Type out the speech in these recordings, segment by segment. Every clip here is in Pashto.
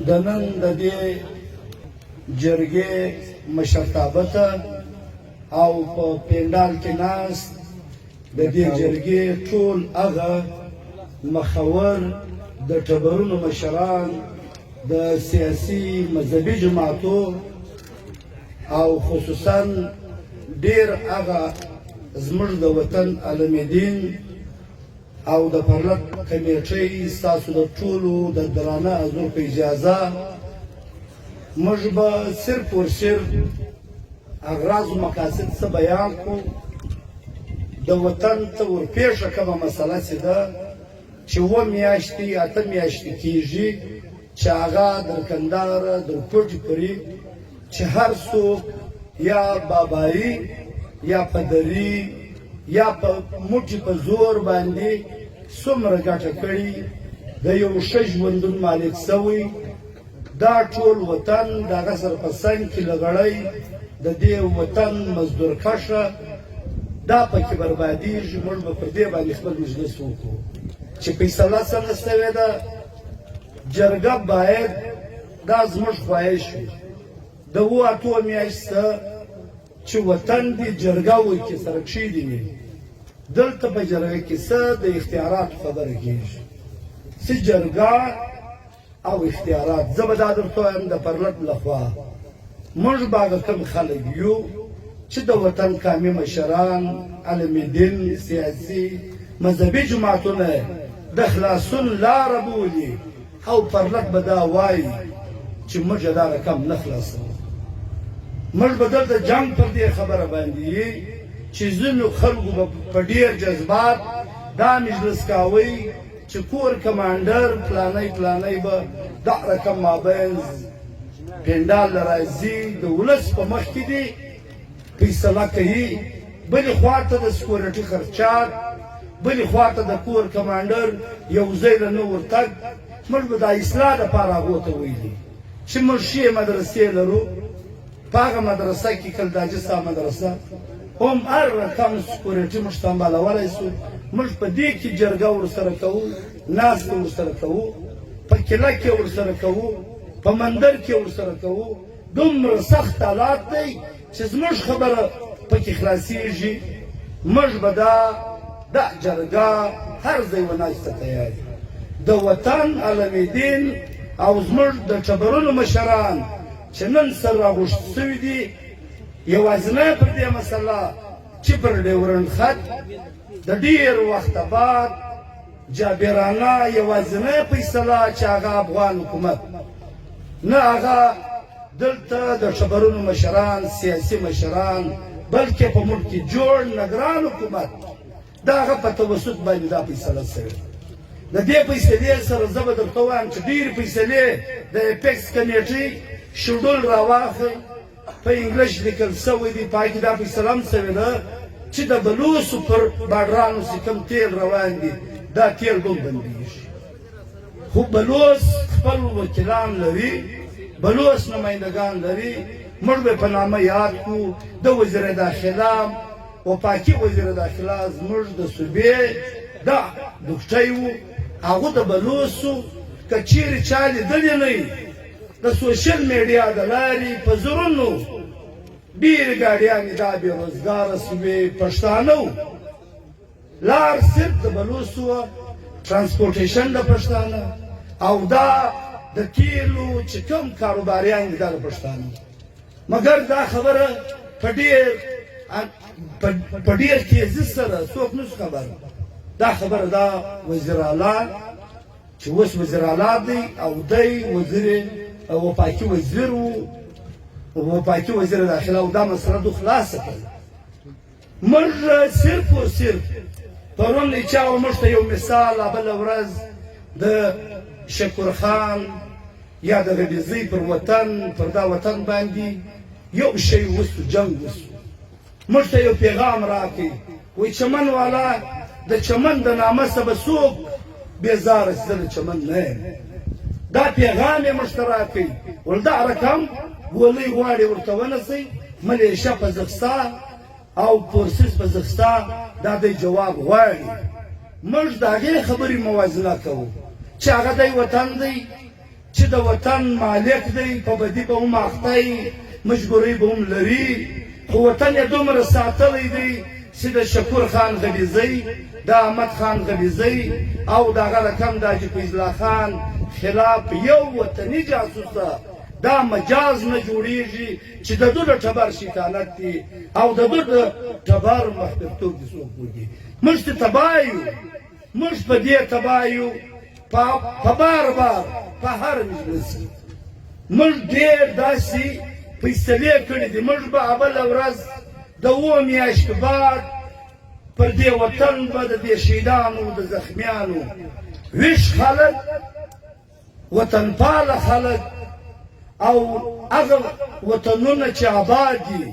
د نن د دې جرګې مشرتابه ته او په پنډال کې ناست د دې جرګې ټول هغه مخور، د ټبرونو مشران، د سیاسي مذهبي جماعتو او خصوصا ډیر هغه زموږ د وطن عالم دین او د پرلت کمیټۍ، ستاسو د ټولو د درانه حضور په اجازه موږ به صرف اور صرف اغراض و مقاصد څه بیان کړو. د وطن ته ورپېښه کومه مسله چې ده، چې 7 میاشتې 8 میاشتې کېږي چې هغه در کندهاره در کوټې پورې چې هر څوک یا بابایي یا پدري یا په موټي په زور باندې څومره ګټه کړي، د یو ښه ژوندون مالک سوی، دا ټول وطن دغه سره په څنګ کې لغړی د دې وطن مزدور کشه دا پکې بربادیږي. موږ به پر دې باندې خپل مجلس وکړو چې فیصله څنګه سوې ده. جرګه باید دا زموږ خواهش وي د 7، 8 میاشت چې وطن دی جرګه وکړي، سره کښېني. دلته په جرګه کې څه د اختیاراتو خبره کېږي، څه جرګه او اختیارات. زه به دا درته وایم، د پرلت لخوا موږ به هغه کوم خلک یو چې د وطن قامي مشران، عالم دین، سیاسي مذهبي جماعتونه د خلاصون لاره بولي او پرلت به دا وایي چې موږ دا رقم نه خلاصوو. موږ به دلته جنگ پر دې خبره باندې چې ځینو خلکو به په ډیر جذبات دا مجلس کاوی چې کور کمانډر پلانی پلانی به دا رقم مابین پنډال راځي، د ولس په مخ کې دی فیصله کوي، بلې خواته د سکورټي خرچات، بلې خواته د کور کمانډر یو ځای له نه ورتګ. موږ به دا اصلاح دپاره هغو ته ویلي چې موږ ښې مدرسې لرو. په هغه مدرسه کې، کلداجي صاحب مدرسه هم، هر رقم سکورټي موږ سمبالولی سو. موږ په دې کې جرګه ورسره کوو، ناسته ورسره کوو، په قلعه کې ورسره کوو، په مندر کې ورسره کوو. دومره سخت حالات دی چې زموږ خبره پکې خلاصیږي. موږ به دا جرګه هر ځای وناسته تیار یو. د وطن عالم دین او زموږ د ټبرونو مشران چې نن سره راغوښت سوي دي، یوازینی پر دې مسله چې پر ډیورنډ خط د ډیر وخت بعد جابرانه یوازینی فیصله چې هغه افغان حکومت نه، هغه دلته د ټبرونو مشران، سیاسي مشران، بلکې په ملک کې جوړ نګران حکومت د هغه په توسط باندې دا فیصله سوې. د دې فیصلې سره زه به درته وایم چې ډېرې فیصلې د اپیکس کمیټې شیډول راواخلئ، په انګلیش لیکل سوی دی. په هغې کې دا فیصله هم سوې ده چې د بلوڅو پر باډرانو چې کوم تیل روان دي، دا تیل به هم بندیږي. خو بلوڅ خپل وکیلان لري، بلوڅ نمایندګان لري، موږ به په نامه یاد کو. د وزیر داخله، وفاقي وزیر داخله زموږ د صوبې دا ډوکټی وو، هغه د بلوڅو که چیرې چا لیدلی نه وي، د سوشل میډیا د لارې په زرونو ډېرې ګاډیانې دا بې روزګاره سوې پښتانه وو. لار صرف د بلوڅو وه، ترانسپورټیشن د پښتانه او دا د تیلو چې کوم کاروباریان دي، دا د پښتانه. مګر دا خبره په ډیر تیزی سره څوک نشو خبر. دا خبره دا وزیر اعلی چې اوس وزیر اعلی دی او دی وزیر وفاقي وزیر وو، وفاقي وزیر داخله او دا مسله دو خلاصه کړه. موږ صرف او صرف پرون چا موږ ته یو مثال بله ورځ د شکر خان یا د غډیزۍ پر وطن، پر دا وطن باندې یو شی وسو، جنگ وسو، موږ ته یو پیغام راکړي، وای چمن والا د چمن د نامه څخه څوک بیزاره چې زه د چمن نه یم. دا پیغام یې موږ ته راکړي، ول دا رقم ګولۍ غواړي ورته ونسئ، ملیشه په زخستا او فورسز په زخستا، دا دی جواب غواړي. موږ د هغې خبرې موازنه کوو چې هغه دی وطن دی. چې د وطن مالک دی، په بدي به هم اخته وي، مجبورۍ به هم لري، خو وطن یې دومره ساتلی دی چې د شکور خان غلیزی، د احمد خان غلیزی او د هغه رقم د حاجي فیض الله خان خلاف یو وطني جاسوس دا مجاز نه جوړیږي چې د دوی د ټبر شیطانت دی او د دوی د ټبر مخبرتوب دي څوک وکړي. موږ ته تباه یو، موږ په دې تباه یو، په بار بار په هر مجلس کې موږ ډېر داسې فیصلې کړې دي. موږ به اوله ورځ د 7 میاشتو بعد پر دې وطن به د دې شهیدانو د زخمیانو ویښ خلک، وطنپاله خلک او هغه وطنونه چې آباد دي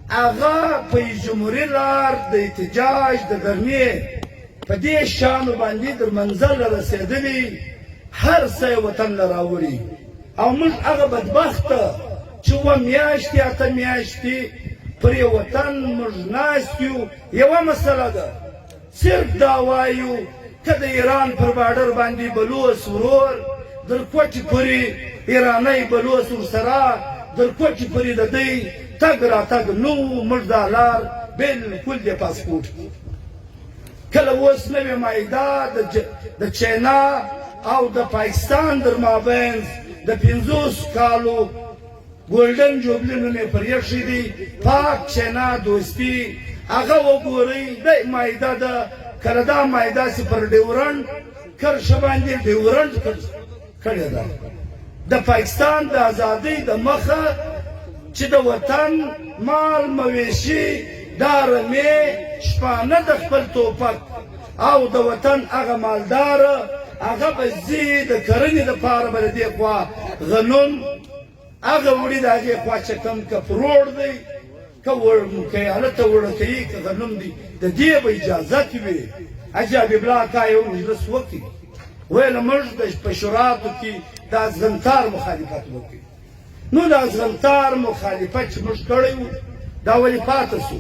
هغه په جمهوري لار د احتجاج د درنې په دې شانو باندې در منزل رسېدلي، هر څه یې وطن له راوړي. او موږ هغه بدبخته چې 7 میاشتې 8 میاشتې پر یو وطن موږ ناست یو، یوه مسله ده، صرف دا وایو که د ایران پر باډر باندې بلوڅ ورور در کوټې پورې ایرانی بلوڅ ورسره در کوټې پورې د دی تګ راتګ نو موږ دا لار بالکل د پاسپورټ. کله اوس نوې معاهده د چینا او د پاکستان در مابین د 50 کالو ګولډن جوبلي نوم یې پر ایښی دی، پاک چینا دوستي، هغه وګورئ. د معاهده ده، کله دا معاهده چې پر ډیورنډ کرښه باندې ډیورنډ کړې ده، د پاکستان د ازادۍ د مخه چې د وطن مال مویشي دا رمې شپانه د خپل توپک او د وطن هغه مالدار هغه به ځي د کرنې دپاره به د دې خوا غنم هغه وړي، د هغې خوا چې کوم کپروړ دی که هلته وړه کوي که غنم دی، د دې به اجازت وي. حاجي حبیب الله اکا یو مجلس وکړي، ویل موږ د په شوراتو کې د ازغنتار مخالفت وکړي. نو د ازغنتار مخالفت چې موږ کړی و دا ولې پاته سو؟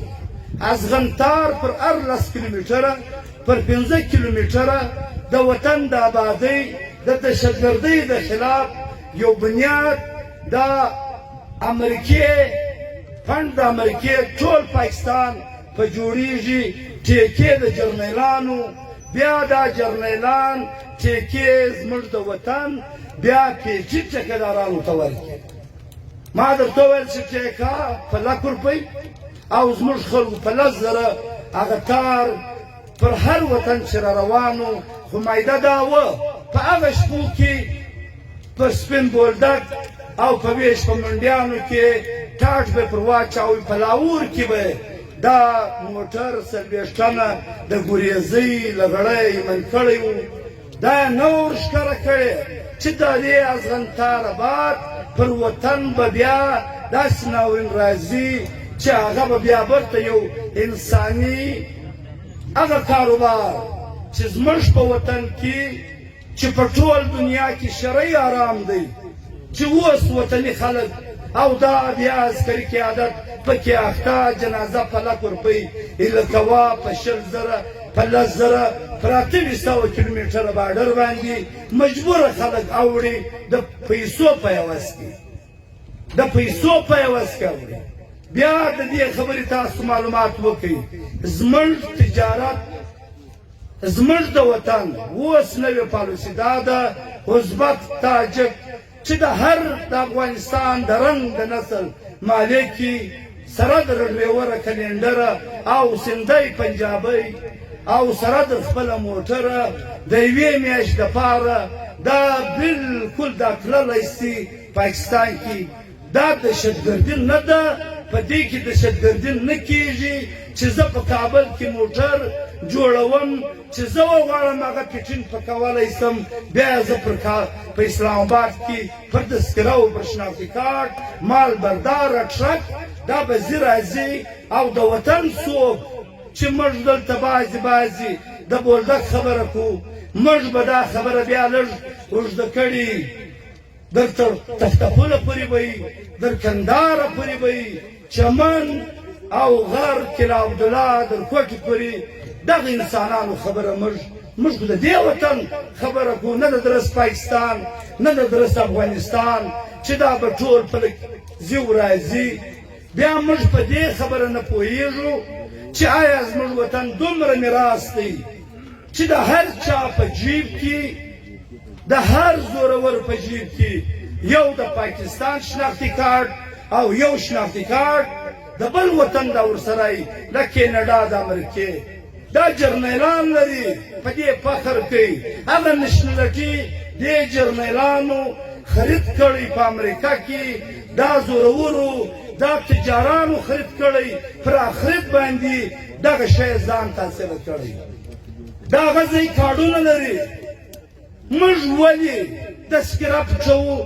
ازغنتار پر هر 10 کیلومتره پر 5 کیلومتره د وطن د آبادۍ د دهشتګردۍ د خلاف یو بنیاد د امریکې فنډ د امریکې ټول پاکستان په جوړیږي، ټیکې د جرنیلانو، بیا دا جرنیلان ټیکې زموږ د وطن بیا پیټي ټیکهدارانو ته ورکړي. ما درته وویل چې ټیکه په لک روپۍ او زموږ خلکو په 10,000 هغه تار پر هر وطن چې را روانو. خو مایده دا وه په هغه شپو کې پر سپین بولدک او په ویش په منډیانو کې ټاټ به پر واچاوي، په لاهور کې به دا موټر 40 ټنه د ګریزۍ لغړی یې من کړی و، دا نور ښکاره کړی چې د دې ازغنتار بعد پر وطن به بیا داسې ناورین راځي چې هغه به بیا بیرته یو انساني هغه کاروبار چې زموږ په وطن کې چې په ټول دنیا کې شرعي آرام دی، چې اوس وطني خلک او دا بیا عسکري قیادت پکې اخته، جنازه په لک روپۍ ایله کوه، په 20,000 په 10,000 پر 2800 کیلومتره باډر باندې مجبوره خلک اوړي د پیسو په عوض کې، د پیسو په عوض کې اوړي. بیا د دې خبرې تاسو معلومات وکړئ، زموږ تجارت زموږ د وطن اوس نوې پالیسي دا ده، ازبک تاجک چې د هر د افغانستان د رنګ د نسل مالک سره د ډریوره کلینډره او سندی پنجابی او سره د خپله موټره د یوې میاشتې دپاره دا بالکل دا تللی سي پاکستان کې. دا دهشتګردي نه ده، په دې کې دهشتګردي نه کیږي چې زه په کابل کې موټر جوړوم، چې زه وغواړم هغه پیټین پکولی سم، بیا زه پر په اسلام آباد کې پر تذکره او پر شناختي کارت مال بردار ټرک دا به ځي راځي. او د وطن څوک چې موږ دلته بعضې بعضې د بولدک خبره کوو، موږ به دا خبره بیا لږ اوږده کړي، در تختپوله پورې به وي، در کندهاره پورې به وي، چمن او غر قلعه عبدالله در کوټې پورې دغه انسانانو خبره موږ موږ خو د دې وطن خبره کوو، نه د درس پاکستان، نه د درس افغانستان، چې دا به ټول پلک ځي او راځي. بیا موږ په دې خبره نه پوهېږو چې آیا زموږ وطن دومره میراث دی چې د هر چا په جیب کې، د هر زورور په جیب کې یو د پاکستان شناختي کارت او یو شناختي کارت د بل وطن دا ورسره د کینیډا، د امریکې، دا جرنیلان لري، په دې فخر کوي. هغه نشنلټي دې جرنیلانو خرید کړی په امریکا کې، دا زورورو، دا تجارانو خرید کړی، پر آخرت باندې دغه شی ځان ته حاصله کړی، دا غزې کارډونه لري. موږ ولې تذکره پټوو؟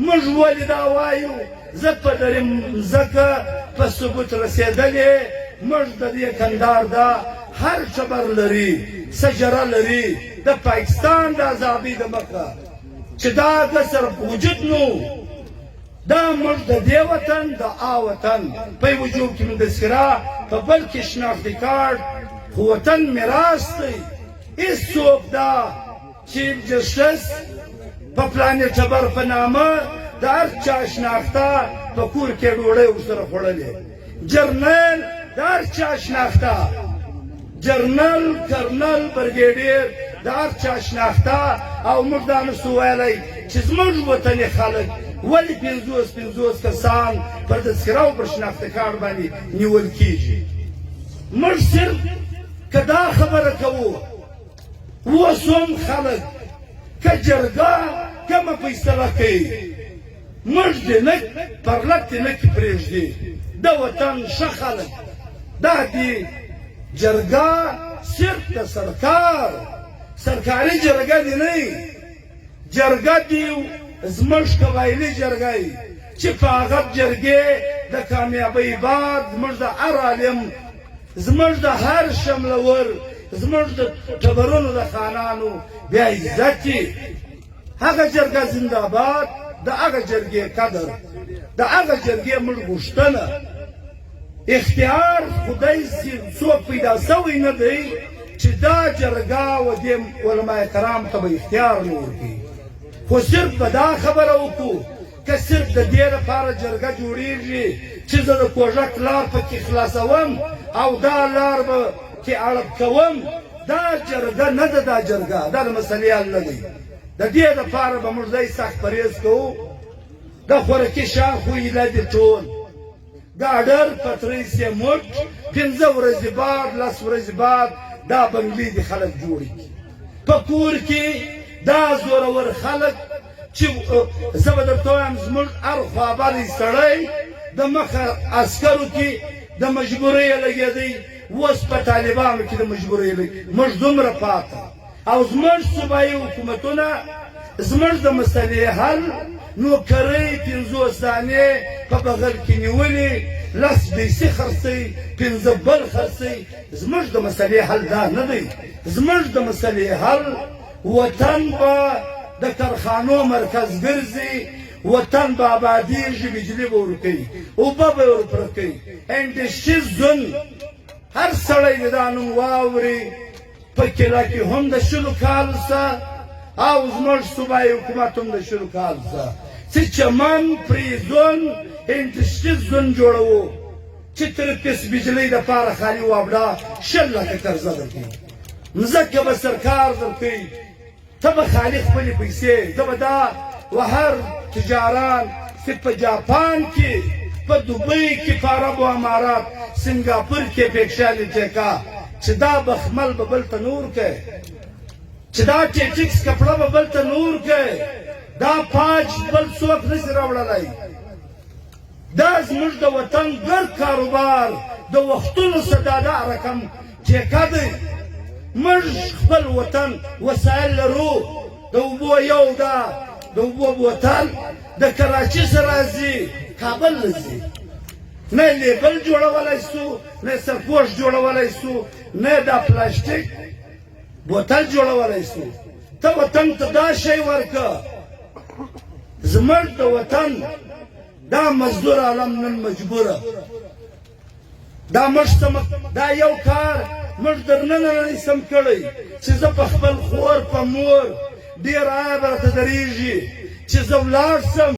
موږ ولې دا وایو؟ زه په دریم مځکه په ثبوت رسېدلې. موږ د دې کندهار دا هر ټبر لري، سجره لري، د پاکستان د ازادۍ د مخه چې دا د سره وجود نو دا موږ د دې وطن، د آ وطن په وجوب کې موږ تذکره، په بل کې شناختي کارت، خو وطن میراث دی. هیڅوک دا چیف جسټس په پلانې ټبر په نامه د هر چا شناخته په کور کې ډوډۍ ورسره خوړلې، جرنیل د هر چا شناخته، جرنل، کرنل، برګیډیر د هر چا شناخته، او موږ دا نشو ویلی چې زموږ وطني خلک ولې 50 50 کسان پر تذکره او پر شناختي کارت باندې نیول کیږي. موږ صرف که دا خبره کوو، اوس هم خلک که جرګه کومه فیصله کوي، موږ دې نه پرلت دې نه کې پرېږدي. د وطن ښه خلک، دا دې جرګه صرف د سرکار سرکاري جرګه دې نه، جرګه دې زموږ قبایلي جرګه چې په هغه جرګې د کامیابۍ بعد زموږ د هر عالم، زموږ د هر شملور، زموږ د ټبرونو د خانانو بیا عزت، هغه جرګه زنده‌باد. د هغه جرګې قدر، د هغه جرګې موږ غوښتنه. اختیار خدای څوک پیدا سوی نه دی چې دا جرګه و دې علماء کرام ته به اختیار نه ورکوي، خو صرف به دا خبره وکړو که صرف د دې لپاره جرګه جوړیږي چې زه د کوږک لار پکې خلاصوم او دا لار به کې اړب کوم، دا جرګه نه ده. دا جرګه دا د مسلې حل نه دی. د دې لپاره به موږ دی سخت پرهېز کوو. د خوراکي شیان خو ایله دي ټول، ګاډر پترۍ سیموټ، 5 ورځې بعد، 10 ورځې بعد دا بنګلې دي خلک جوړې کړي په کور کې. دا زورور خلک چې زه به درته وایم، زموږ هر خوابری سړی د مخه عسکرو کې د مجبورۍ لګېدی، اوس په طالبانو کې د مجبورۍ لګ. موږ دومره پاته او زموږ صوبایي حکومتونه زموږ د مسلې حل نوکرۍ 50 دانې په بغل کې نیولې، 10 ډیسي خرڅوي، 5 بل خرڅوي. زموږ د مسلې حل دا نه دی. زموږ د مسلې حل وطن به د کارخانو مرکز ګرځي، وطن به آبادیږي، بجلي به ورکوي، اوبه به ورپره کوي، انډسټري زون. هر سړی دې دا نوم واوري، په قلعه کې هم د 20 کالو څه او زموږ صوبایي حکومت هم د 20 کالو څه چې چمن free zone، industry zone جوړوو چې تر پیس بجلۍ دپاره خالي وابډا 20 لکه قرضه درکوي، مځکه به سرکار درکوي، ته به خالي خپلې پیسې. زه به دا وهر تجاران چې په جاپان کې، په دوبۍ کې، په عربو امارات، سنګاپور کې پیکشالې ټیکا چې دا بخمل به بل ته نور کوي، چې دا ټیټکس کپړه به بل ته نور کوي، دا پاج بل څوک نشي راوړلی. دا زموږ د وطن ګرد کاروبار د وختونو څخه دا دا رقم ټیکه دی. موږ خپل وطن وسایل لرو. د اوبو یو دا د اوبو بوتل د کراچي سره راځي، کابل نه ځي. نه لیبل جوړولی سو، نه سرپوښ جوړولی سو، نه دا پلاستیک بوتل جوړولی سو. ته وطن ته دا شی ورکه. زموږ د وطن دا مزدور عالم نن مجبوره. دا موږ ته دا یو کار موږ درننه نه سم کړی چې زه په خپل خور په مور ډېر عیب راته درېږي چې زه ولاړ سم.